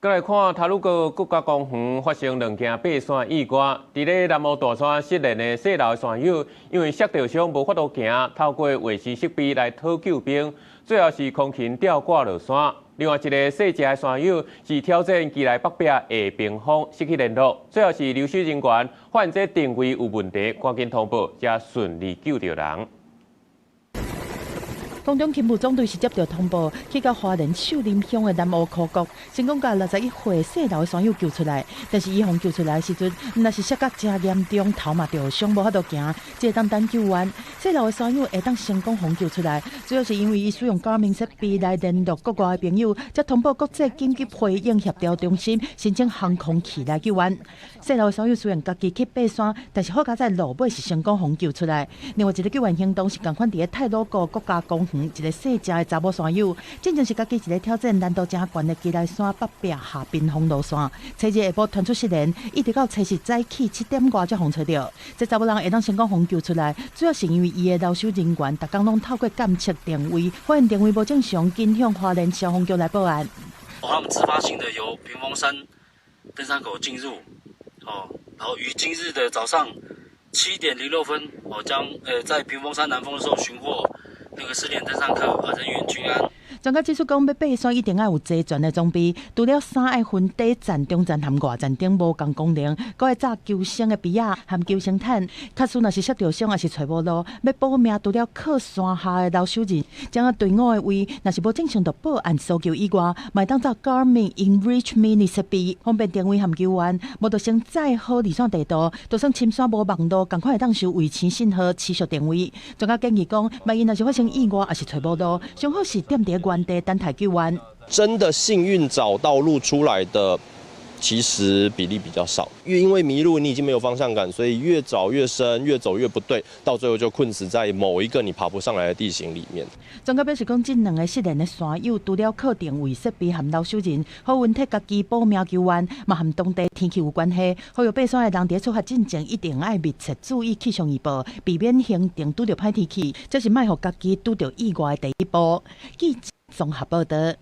閣來看太魯閣國家公園發生兩件爬山意外，佇咧南澳大山失聯的細路山友，因為摔著傷無法度行，透過衛星設備來討救兵，最後是空勤吊掛落山。另外一個細隻的山友是挑戰基隆北壁下屏風失去聯絡，最後是留守人員發現這定位有問題，趕緊通報，才順利救著人。空中勤務總隊是接著通報，去到花蓮秀林鄉的南澳溪谷，成功共61歲細路的山友救出來。但是伊予救出來的時陣，若是摔甲誠嚴重，頭嘛著傷，無法度行，才會當等救援。細路的山友會當成功予救出來，主要是因為伊使用 Garmin 設備來聯絡國外的朋友，才通報國際緊急回應協調中心，申請航空器來救援。細路的山友雖然家己去爬山，但是好佳哉路尾是成功予救出來。另外一个救援行動是仝款佇咧太魯閣國家公園，一个細隻的查某山友，進前是家己一个挑戰難度誠懸的基隆山北壁下屏風路線，初日下晡傳出失聯，一直到初四早起7點外才予揣著。這查某人會當成功予救出來，主要是因為伊的留守人員逐工攏透過監測定位，發現定位無正常，緊向花蓮消防局來報案。他們自發性的由屏風山登山口進入，哦，然後於今日的早上7點06分，哦，將在屏風山南峰的時候尋獲那個失聯登山客，人員均安。專家指出，講欲爬山一定愛有齊全的裝備，除了衫愛分底層、中層和外層頂無仝功能，閣愛紮救生的被仔和救生毯。假使若是摔著傷，抑是揣無路，欲保命，除了靠山下的留守人，掌握隊伍的位，若是無正常，就報案搜救以外，嘛會當走 Garmin inReach Mini 設備，方便定位和救援。無就先載好離線地圖，就算深山無網路，仝款會當收衛星信號持續定位。專家建議講，萬一若是發生意外，抑是揣無路，上好是踮佇原地等待救援。真的幸運找到路出來的，其實比例比較少。越因為迷路，你已經沒有方向感，所以越找越深，越走越不對，到最後就困死在某一個你爬不上來的地形裡面。專家表示講，這兩个失聯的山友，除了靠定位設備和留守人，好運替家己保命救援，嘛和當地天氣有關係。呼籲爬山的人佇出發進前，一定愛密切注意氣象預報，避免行程拄著歹天氣，這是莫予家己拄著意外的第一步。記者綜合報道。